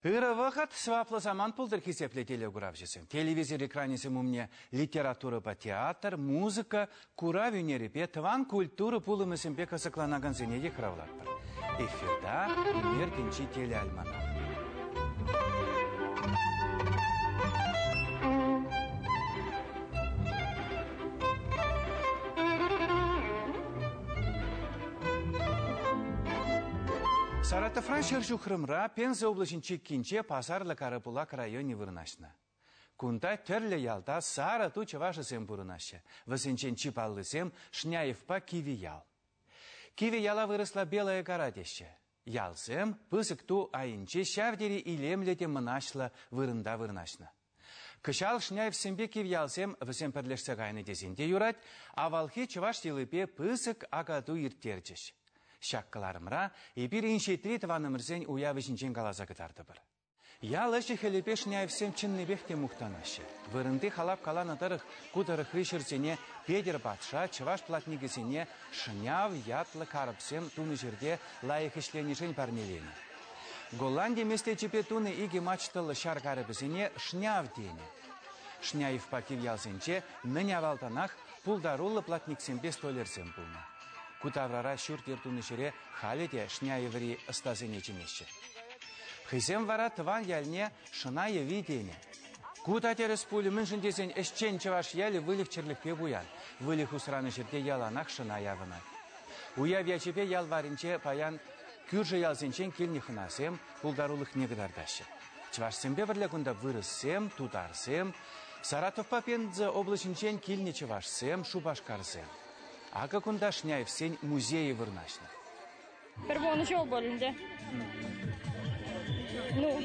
Ырӑ вӑхӑт, сӑваплӑ самант пултӑр хисеплӗ телекуравҫӑсем. Телевизор экранӗсем умне литературӑпа театр, музыка, курав ӳнерӗпе, тӑван культура пулӑмӗсемпе кӑсӑкланакансене йыхравлатпӑр. Эфирта ӳнер тӗнчи телеальманах. Саратовра ҫӗр ҫухрӑмра Пенза облаҫӗн чиккинче Пасарлӑ Карапулак районӗ вырнаҫнӑ. Кунта тӗрлӗ ялта Сарӑ ту чӑвашӗсем пурӑнаҫҫӗ. Вӗсенчен чи паллисем Шняевпа Кивӗ ял. Кивӗ яла вырӑсла Белая гора теҫҫӗ. Ялсем пысӑк ту айӗнче ҫав тери илемлӗ те мӑнаҫлӑ вырӑнта вырнаҫнӑ. Кӑҫал Шняевсемпе Кивьялсем вӗсем пӗрлешсе кайнӑ тесен те юрать, авалхи чӑваш йӑлипе пысӑк акатуй ирттерчӗҫ. Ҫак кӑларӑмра эпир инҫетри тӑванӑмӑрсен уявӗ ҫинчен каласа кӑтартӑпӑр. Ял ӗҫӗ-хӗлӗпе Шняевсем чӑннипех те мухтанаҫҫӗ. Вырӑнти халап каланӑ тӑрӑх ку тӑрӑхри ҫӗрсене Петӗр патша чӑваш платникӗсене Шняв ятлӑ карӑпсем тунӑ ҫӗрте лайӑх ӗҫленӗшӗн парнеленӗ. Голланди меслечӗпе тунӑ икӗ мачтӑллӑ ҫар карапӗсене шняв тенӗ. Шняевпа кивьялсенче мӗн авалтанах пултаруллӑ платниксемпе столярсем пулнӑ. Ку таврара ҫурт-йӗр тунӑ ҫӗре халӗ те Шняевӑри ӑстасене чӗнеҫҫӗ. Хӑйсем вара тӑван ялне Шӑна йӑви тенӗ. Ку та тӗрӗс пулӗ, мӗншӗн тесен ӗҫчен чӑваш ялӗ выльӑх-чӗрлӗхпе пуян. Выльӑх усранӑ ҫӗрте яланах шӑна явӑнать. Уяв ячӗпе ял варринче паян кӳршӗ ялсенчен килнӗ хӑнасем пултарулӑхне кӑтартаҫҫӗ. Чӑвашсемпе пӗрле кунта вырӑссем, тутарсем, Саратовпа Пенза облаҫӗнчен килнӗ чӑвашсем, шупашкарсем. Акӑ кунта Шняевсен музейӗ вырнаҫнӑ. Пӗр вунӑ ҫул пуль ӗнтӗ. Ну,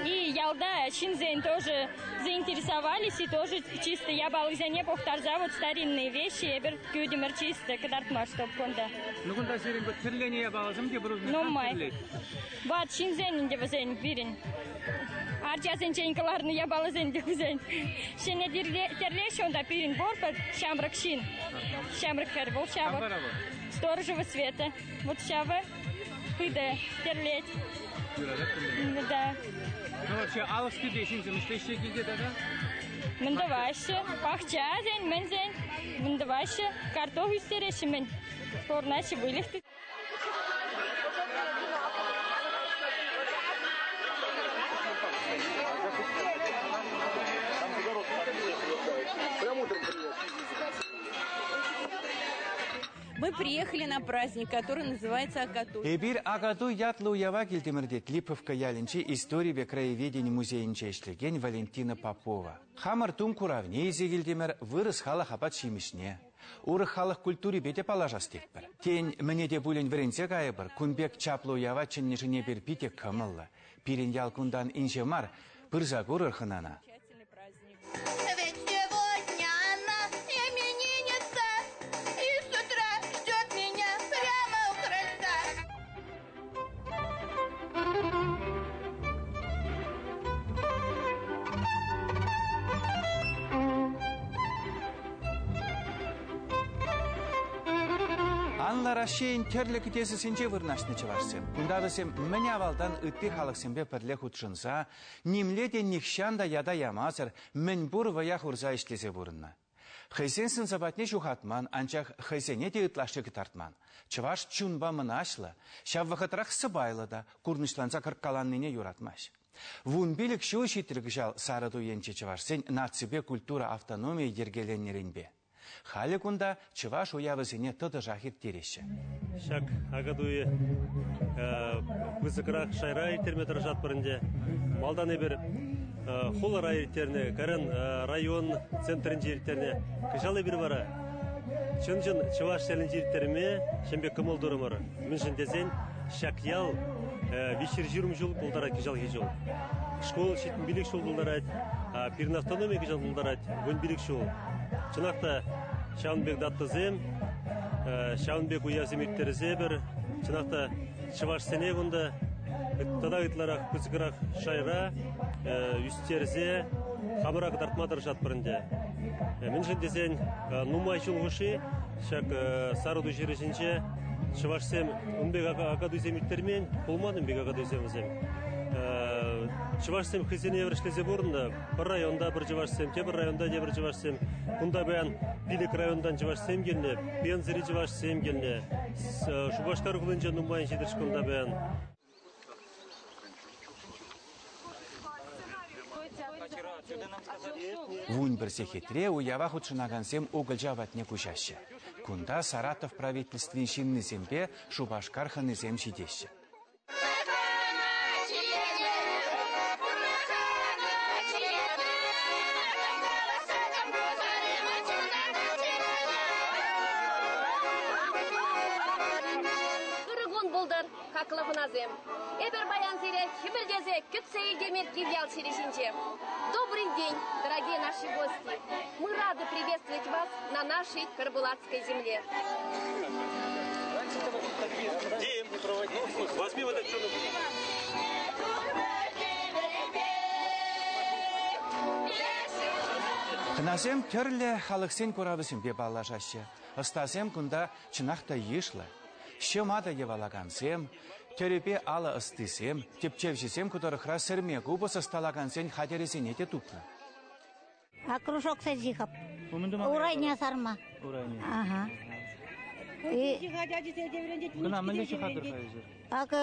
и ялта ҫынсен тоже заинтересовались и тоже чисто япалисене пухтарса вот старинные вещи эпир кӳтӗмӗр чисто кӑтартма, чтоб кунта. Ну кунта сирӗн тӗрленӗ япаласем те пур. Нумай. Ват ҫынсен ӗнтӗ вӗсен пирӗн. Арчасенчен кӑларнӑ япаласен те вӗсен. Ҫӗнӗ тӗрлеҫҫӗ унта пирӗн пур пӗр ҫамрӑк ҫын. Ҫамрӑк хӗр вӑл ҫавӑ. Сторожева Света. Вот ҫавӑ хытӑ тӗрлет. Юратать тӗрлеме? Да. Ну вообще ал ӑстипе ҫынсем ӗҫлеҫҫӗ килте тата? Мӗн тӑваҫҫӗ? Пахчасен, мӗнсен, мӗн тӑваҫҫӗ? Картоф ӳстереҫҫӗ мӗн. Пурӑнаҫҫӗ выльӑх Мы приехали на праздник, который называется Акатуй. Эпир Акатуй ятлӑ уява килтӗмӗр тет Липовка ялӗнчи историпе краеведени музейӗнче ӗҫлекен Валентина Попова. Хамӑр тум куравне илсе килтӗмӗр, вырӑс халӑх апат-ҫимӗҫне. Урӑх халӑх культурипе те паллашас тетпӗр. Тен, мӗне те пулин вӗренсе кайӑпӑр, кун пек чаплӑ уява чӗннӗшӗн эпир питӗ кӑмӑллӑ. Пирӗн ял кунтан инҫе мар, пырса курӑр хӑнана. Ведь сегодня она именинница и с утра ждет меня прямо у крыльца. Анлӑ Раҫҫейӗн тӗрлӗ кӗтесӗсенче вырнаҫнӑ чӑвашсем. Кунта вӗсем мӗн авалтан ытти халӑхсемпе пӗрле хутшӑнса, нимле те нихҫан та ята ямасӑр мӗнпур вӑя хурса ӗҫлесе пурӑннӑ. Хӑйсен сӑн-сӑпатне ҫухатман, анчах хӑйсене те ытлашши кӑтартман. Чӑваш чунпа мӑнаҫлӑ, ҫав вӑхӑтрах сӑпайлӑ та курнӑҫланса кӑрккаланнине юратмасть. 15 ҫул ҫитрӗ кӑҫал Сарӑту енчи чӑвашсен наципе культура автономийӗ йӗркеленнӗренпе. Халӗ кунта чӑваш уявӗсене тӑтӑшах ирттереҫҫӗ. Ҫак Акатуй пысӑкрах шайра ирттерме тӑрӑшатпӑр ӗнтӗ. Малтан эпир хулара ирттернӗ, кайран район центрӗнче ирттернӗ. Кӑҫал эпир вара чӑн-чӑн чӑваш ялӗнче ирттерме ҫын пек кӑмӑл турӑмӑр. Мӗншӗн тесен ҫак ял 320 ҫул пултарать кӑҫалхи ҫул. Шкул 75 ҫул пултарать, пирӗн автономи кӑҫал пултарать 15 ҫул. Чӑнах та ҫавӑн пек датӑсем, ҫавӑн пек уявсем ирттерсе пӗр, чӑнах та чӑвашсене кунта тата ытларах пысӑкрах шайра ӳстерсе хамӑра кӑтартма тӑрӑшатпӑр ӗнтӗ. Мӗншӗн тесен нумай ҫул хушши ҫак Сарӑту ҫӗрӗ ҫинче Чӑвашсем ун пек акатуйсем ирттермен, пулман ун пек акатуйсем вӗсем. Чӑвашсем хӑйсене евӗр ӗҫлесе пурӑннӑ. Пӗр районта пӗр чӑвашсем, тепӗр районта тепӗр чӑвашсем. Кунта паян пилӗк районтан чӑвашсем килнӗ, Пензӑри чӑвашсем килнӗ. Шупашкар хулинче нумайӑн ҫитрӗҫ кунта паян. 11 сехетре уява хутшӑнакансем укӑлча патне куҫаҫҫӗ. Кунта Саратов правительствин ҫыннисемпе Шупашкар хӑнисем ҫитеҫҫӗ. Ырӑ кун пултӑр, хаклӑ хӑнасем! Эпир паян сире хӗпӗртесе кӗтсе илтӗмӗр Кивьял ҫӗрӗ ҫинче. Добрый день, дорогие наши гости! Мы рады приветствовать вас на нашей Карбулатской земле. Дим, возьми вот этот черный. Хӑнасем тӗрлӗ халӑхсен куравӗсемпе паллашаҫҫӗ. Ӑстасем кунта чӑнах та йышлӑ. Ҫӑма та йӑвалакансем, тӗрӗпе алӑ ӑстисем, тӗпчевҫӗсем ку тӑрӑхра сӗрме купӑс ӑсталакансен хатӗрӗсене те тупнӑ. А кружоксен ҫыхӑп. Урайне сарма. Урайне. Ага. Кӑна мӗнле ҫыхатӑр-ха эсир? Акӑ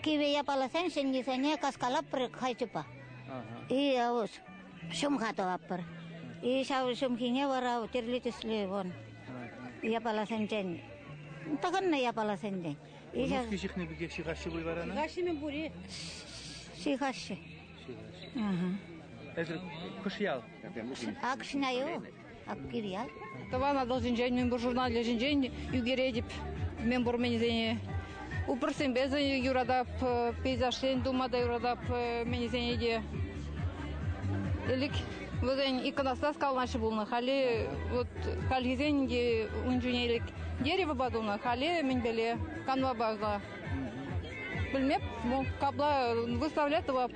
кивӗ япаласен ҫӗннисене каскалаппӑр хайчӑпа. И ҫӑмха тӑватпӑр. И ҫав ҫӑмхине вара тӗрлӗ тӗслӗ вон япаласенчен тӑхӑннӑ япаласенчен. Нуски ҫыхнӑ пекех ҫыхаҫҫӗ пуль вара? Ҫыхаҫҫӗ мӗн пури. Ҫыхаҫҫӗ. Ҫыхаҫҫӗ. Эсир хӑш ял? Акшняю, Аккир ял. Тӑван Атӑл ҫинчен, мӗнпур журнал ҫинчен ӳкеретӗп мӗнпур мӗнсене. Упӑрсемпе юратап, пейзажсен тума та юратап мӗнсене те. Ӗлӗк вӗсен иконостас калаҫҫӗ пулнӑ. Халӗ вот хальхисен те ун чухне ӗлӗк деревопа тунӑ, халӗ мӗнпеле канвапа. Пӗлмеп, капла выставлять тӑвап.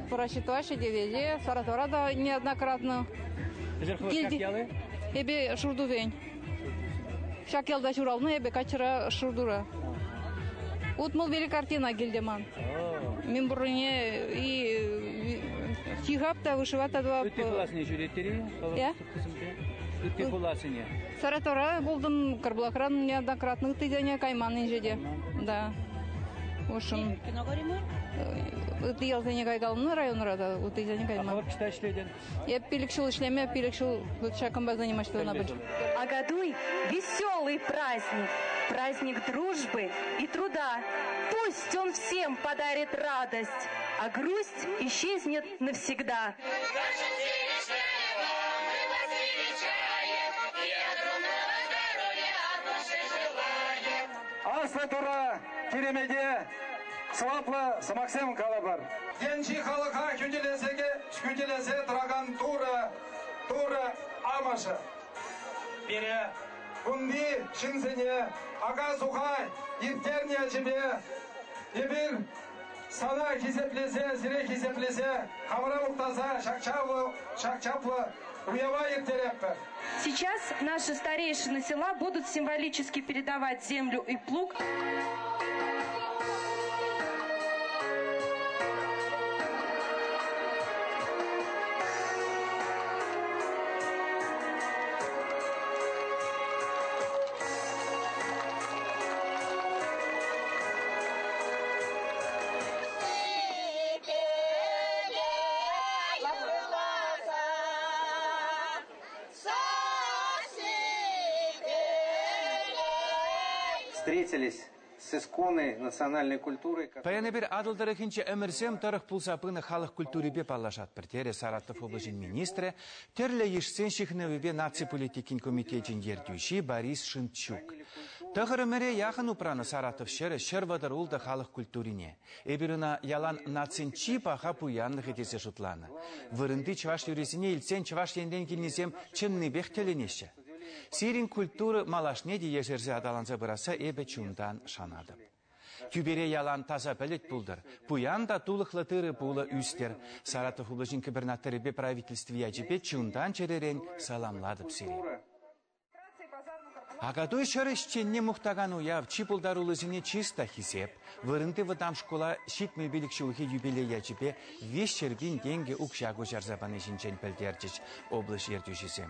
Просчитываҫҫӗ те везде, Саратовра та неоднократно. Эсир хӑвӑр ҫак ялы? Эпӗ Шуртусен. Ҫак ялта ҫуралнӑ эпӗ, каччӑра Шуртура. 65 картина килте ман. Мӗн пуррине и ҫыхап та, вышивать та тӑвап. Ытти хуласене ҫӳреттер-и? Ытти хуласене? Саратовра пултӑм, Карбулакран неоднократно ыттисене кайман инҫете. Да. В общем, ытти ялсене кайкалнӑ районра та ыттисене кайман. А хӑвӑр ӑҫта ӗҫлетӗн? Эп пилӗк ҫул ӗҫлеме, пилӗк ҫул вот ҫакӑнпа заниматься пӗл. Акатуй – веселый праздник, праздник дружбы и труда. Пусть он всем подарит радость, а грусть исчезнет навсегда. Аслӑ Тура киремете сӑваплӑ сӑмахсем калӑпӑр. Енчи халӑха хӳтӗлесе тӑракан Турӑ, Турӑ амӑшӗ. Пире кунти ҫынсене ака-суха ирттернӗ ячӗпе эпир сана хисеплесе, сире хисеплесе, хамӑра мухтаса ҫак чаплӑ, ҫак чаплӑ уява ирттеретпӗр. Сейчас наши старейшины села будут символически передавать землю и плуг. Встретились с исконной национальной культурой. Паян эпир Атӑл тӑрӑхӗнче ӗмӗрсем тӑрӑх пулса пынӑ халӑх культурипе паллашатпӑр, терӗ Саратов облаҫӗн министрӗ, тӗрлӗ йышсен ҫыхӑнӑвӗпе наци политикин комитечӗн ертӳҫи Борис Шимчук. Тӑхӑр ӗмӗре яхӑн упранӑ Саратов ҫӗрӗ 136 халӑх культурине. Эпир ӑна ялан нацин чи паха пуянлӑхӗ тесе шутланӑ. Вырӑнти чӑваш юррисене илтсен Чӑваш Енрен килнисем чӑннипех тӗлӗнеҫҫӗ. Сирӗн культура малашне те ешерсе аталанса пырасса эпӗ чунтан шанатӑп. Тӳпере ялан таса пӗлӗт пултӑр, пуян та тулӑхлӑ тырӑ-пулӑ ӳстӗр. Саратов облаҫӗн кӗпӗрнаттӑрӗпе правительстви ячӗпе чунтан-чӗререн саламлатӑп сире. Акатуй ҫӗр ӗҫченне мухтакан уяв чи пултаруллисене чыс та хисеп. Вырӑнти вӑтам шкула 75 ҫулхи юбилей ячӗпе 300 пин тенкӗ укҫа куҫарса пани ҫинчен пӗлтерчӗҫ облаҫ ертӳҫисем.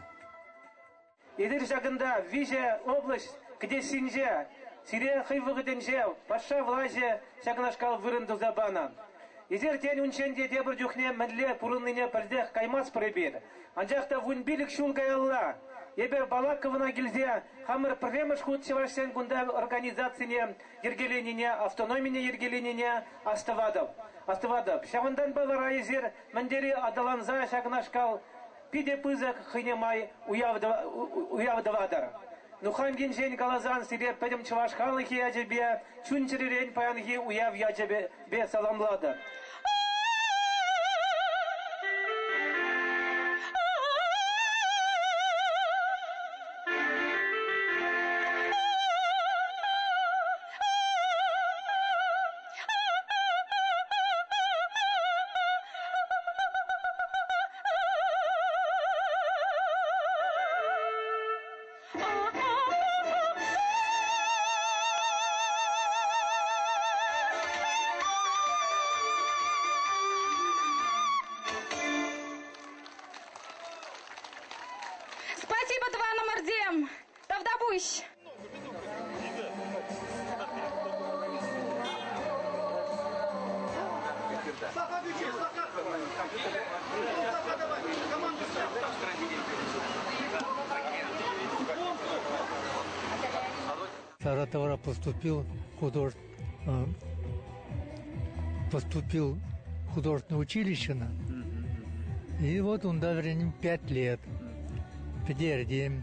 Эсир ҫакӑнта виҫӗ облаҫ кӗтессинче сире хӑй вӑхӑтӗнче патша влаҫӗ ҫакнашкал вырӑн туса панӑ. Эсир, тен, унччен те тепӗр чухне мӗнле пурӑннине пӗлсех каймастпӑр эпир. Анчах та 15 ҫул каялла эпӗ Балаковӑна килсе хамӑр пӗрремӗш хут чӑвашсен кунта организацине йӗркеленине, автономине йӗркеленине астӑватӑп. Астӑватӑп. Ҫавӑнтанпа вара эсир мӗн тери аталанса ҫакнашкал питӗ пысӑк хӑйне май уяв тӑватӑр. Ну, хам енчен каласан, сире пӗтӗм чӑваш халӑхӗ ячӗпе, чун-чӗререн паянхи уяв ячӗпе саламлатӑп. Спасибо, тӑванӑмӑрсем! Тавтапуҫ! Саратовра поступил худож... поступил в художественное училище. И вот унта вӗреннӗ пять лет. Пӗтертӗм.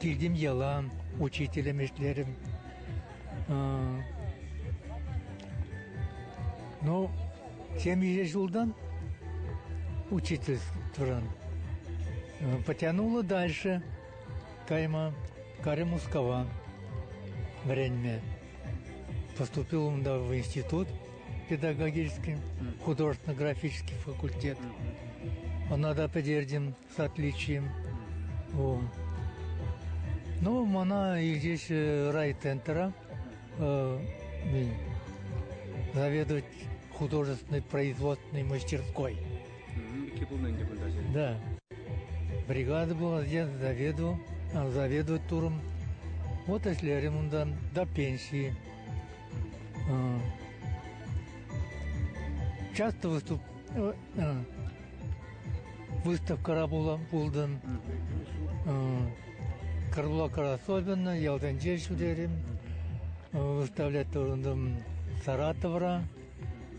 Килтӗм яла, учителем ӗҫлерӗм. Ну, темиҫе ҫултан учительствӑран потянуло дальше кайма, карӗ Мускава вӗренме. Поступил унта в институт педагогический, художественно-графический факультет. Ӑна та пӗтертӗм с отличием. Вот. Ну, мана здесь райцентра заведовать художественной производственной мастерской. Да. Бригада была, я заведовал, заведовать туром. Вот ӗҫлерӗм унта до пенсии. Часто выступ выставкӑра пултӑм. Карлакра особенно, ялсенче ҫӳрерӗм. Выставлять тӑрӑнтӑм Саратовра,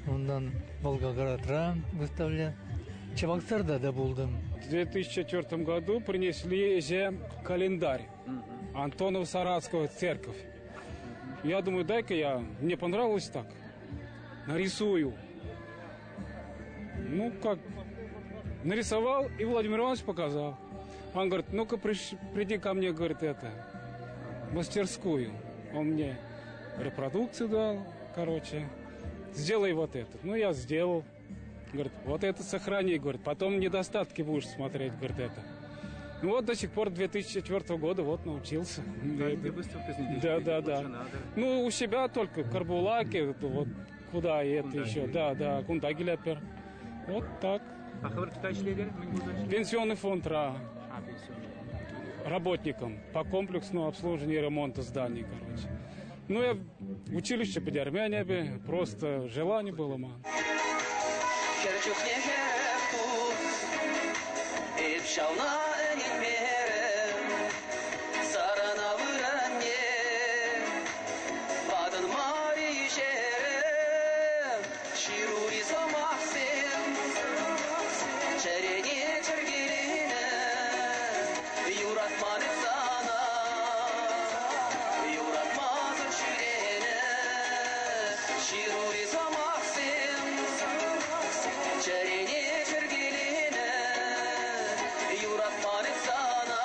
унтан Волгоградра выставля. Чебоксарда та пултӑм. В 2004 году принесли же календарь Антонов-Саратского церковь. Я думаю, дай-ка я, мне понравилось так, нарисую. Ну, как, нарисовал, и Владимир Иванович показал. Он говорит, ну-ка приди ко мне, говорит, это, мастерскую. Он мне репродукцию дал, короче, сделай вот это. Ну, я сделал. Говорит, вот это сохрани, говорит, потом недостатки будешь смотреть, говорит, это. Ну вот до сих пор 2004 года вот научился. Да, да, да. Ну, у себя только Карбулаки, вот куда это еще, да, да, кунта килетпӗр. Вот так. А хӑвӑр ӗҫлетӗр? Пенсионный фондра. А, пенсионный. Работником по комплексному обслуживанию и ремонту зданий, короче. Ну, я училище пӗтермен эпӗ, просто желание было ман. Хӗр чухне хӗрӗх тус, эп ҫавна ӗненмерӗм, сарана вырӑнне патӑн мар-и ҫерӗм, ҫырури сӑмахсем чӗрене чӗркеленӗ, юратман эп сана, юратмасӑр ҫӳренӗ, ҫырури сӑмахсем чӗрене чӗркеленӗ, юратман эп сана,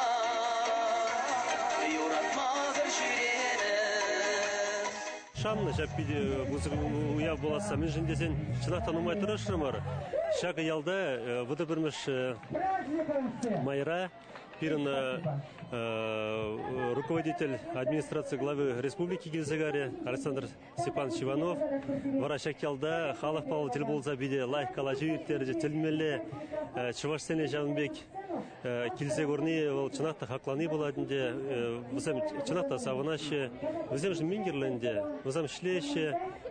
юратмасӑр ҫӳренӗ. Шаннӑ ҫак питӗ пысӑк уяв пуласса. Мӗншӗн тесен чӑнах та нумай тӑрӑшрӑмӑр. Ҫакӑ ялта 31-мӗш майра. Пирӗн руководитель администраци главы республики килсе кайрӗ, Александр Степанович Иванов. Вара ҫак ялта халӑхпа вӑл тӗл пулса питӗ лайӑх калаҫу ирттерчӗ, тӗлӗнмелле чӑвашсене ҫавӑн пек килсе курни вӑл чӑнах та хаклани пулать ӗнтӗ. Вӗсем чӑнах та савӑнаҫҫӗ. Вӗсемшӗн мӗн кирлӗ ӗнтӗ? Вӗсем ӗҫлеҫҫӗ,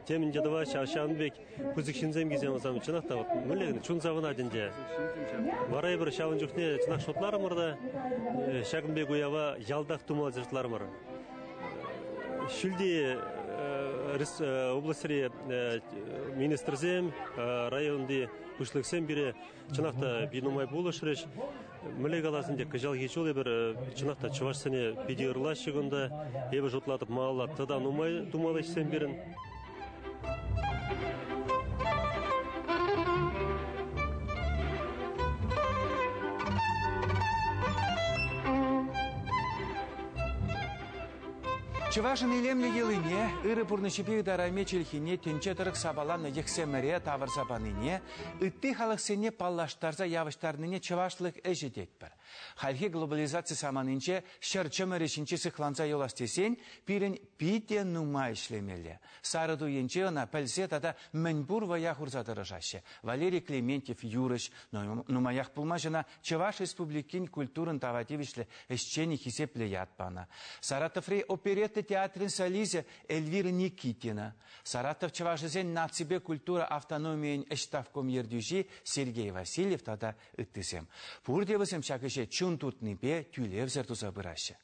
темӗн те тӑваҫҫӗ. Ҫавӑн пек пысӑк ҫынсем килсен вӗсем чӑнах та вот мӗнле чун савӑнать ӗнтӗ. Вара эпир ҫавӑн чухне чӑнах шутларӑмӑр та ҫакӑн пек уява ялтах тума шутларӑмӑр. Ҫӳлти облаҫри министрсем, районти пуҫлӑхсем пире чӑнах та питӗ нумай пулӑшрӗҫ. Мӗнле калас ӗнтӗ, кӑҫалхи ҫул эпир чӑнах та чӑвашсене питӗ ырлаҫҫӗ кунта. Эпӗ шутлатӑп, малалла тата нумай тумалли ӗҫсем пирӗн. Чӑвашӑн илемлӗ йӑлине, ырӑ пурнӑҫӗпе ытарайми чӗлхине тӗнче тӑрӑх сапаланнӑ йӑхсемӗре тавӑрса панине, ытти халӑхсене паллаштарса явӑҫтарнине чӑвашлӑх ӗҫӗ тетпӗр. Хальхи глобализаци саманинче ҫӗр чӑмӑрӗ ҫинче сыхланса юлас тесен пирӗн питӗ нумай ӗҫлемелле. Сарӑту енче ӑна пӗлсе тата мӗнпур вӑя хурса тӑрӑшаҫҫӗ. Валерий Клементьев юрӑҫ, нумаях пулмасть ӑна Чӑваш Республикин культурӑн тава тивӗҫлӗ ӗҫченӗ хисеплӗ ят панӑ. Саратоври оперетта театрӗн солисчӗ Эльвира Никитина, Саратов чӑвашӗсен наципе культура автономийӗн ӗҫтӑвком ертӳҫи Сергей Васильев тата ыттисем. Пурте вӗсем ҫак ӗҫе чун туртнипе тӳлевсӗр туса пыраҫҫӗ.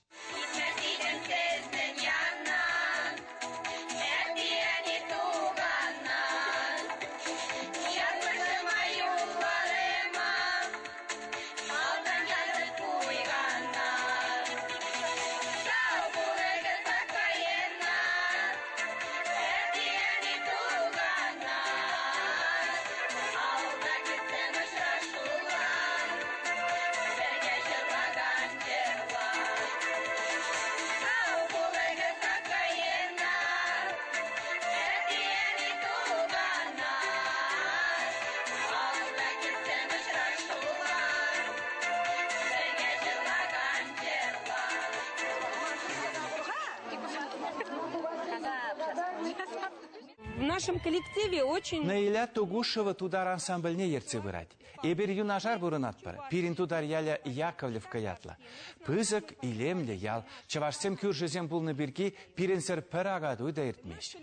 В нашем коллективе очень... Наиля Тугушева тутар ансамбльне ертсе пырать. Эпир юнашар пурӑнатпӑр. Пирӗн тутар ялӗ Яковлевка ятлӑ. Пысӑк, илемлӗ ял. Чӑвашсем кӳршӗсем пулнӑ пирки пирӗнсӗр пӗр акатуй та иртмест.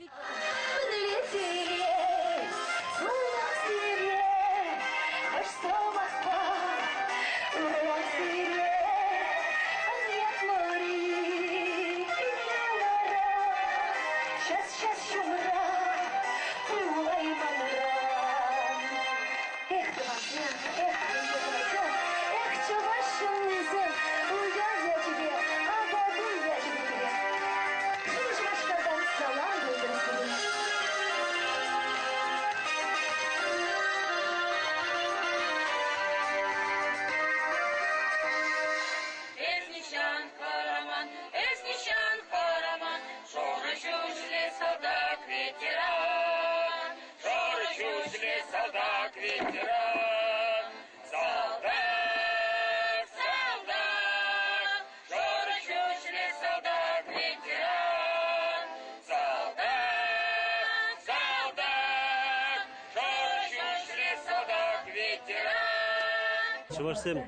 Эх, тӑвансем, эх, тӑвансем, эх, чӑваш ҫыннисем, уяв ячӗпе, Акатуй ячӗпе сире. Ҫӗнӗ Шупашкартан салам пултӑр сире. Эс нихҫан хӑраман, эс нихҫан хӑраман, шурӑ ҫӳҫлӗ салтак ветеран. Шурӑ ҫӳҫлӗ салтак ветеран. Салтак, салтак, шурӑ ҫӳҫлӗ салтак ветеран. Салтак, салтак, шурӑ ҫӳҫлӗ салтак ветеран. Чӑвашсем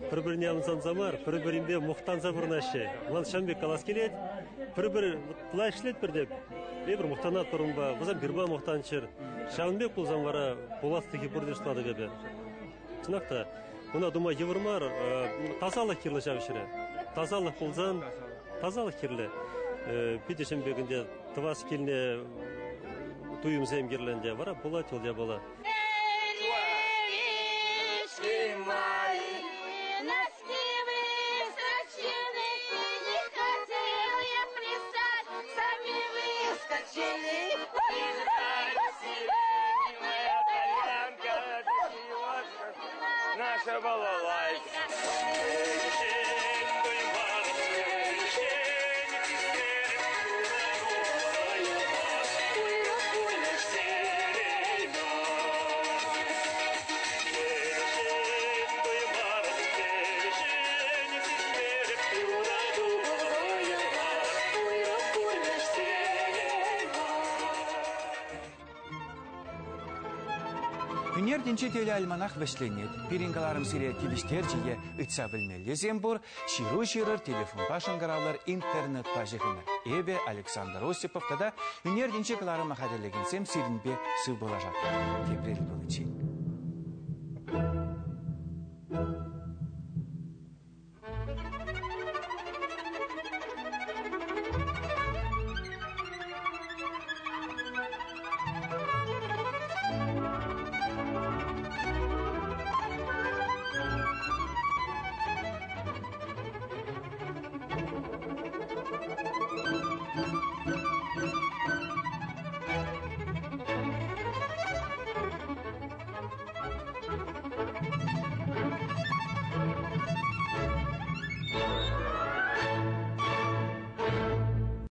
пӗр-пӗрне ӑмсанса мар, пӗр-пӗринпе мухтанса пурӑнаҫҫӗ. Ман ҫавӑн пек калас килет. Пӗр-пӗр лайӑх ӗҫлетпӗр те, эпир мухтанатпӑр унпа, вӗсем пирпа мухтанччӑр. Ҫавӑн пек пулсан вара пуласлӑхӗ пурте шутлатӑп эпӗ. Чӑнах та, куна тума йывӑр мар, тасалӑх кирлӗ ҫав ӗҫре. Тасалӑх пулсан, тасалӑх кирлӗ. Питӗ ҫын пек ӗнтӗ тӑвас килнӗ туйӑмсем кирлӗ ӗнтӗ. Вара пулать вӑл япала. Носки высочены, не хотел я плясать, сами выскочили. Наша балалайка. Ӳнер тӗнчи телеальманах вӗҫленет. Пирӗн кӑларӑм сире тивӗҫтерчӗ е ыйтса пӗлмеллисем пур. Ҫыру ҫырӑр, телефонпа шӑнкӑравлӑр, интернетпа ҫыхӑнӑр. Эпӗ, Александр Осипов тата ӳнер тӗнчи кӑларӑма хатӗрлекенсем сирӗнпе сывпуллашатпӑр. Тепре тӗл пуличчен.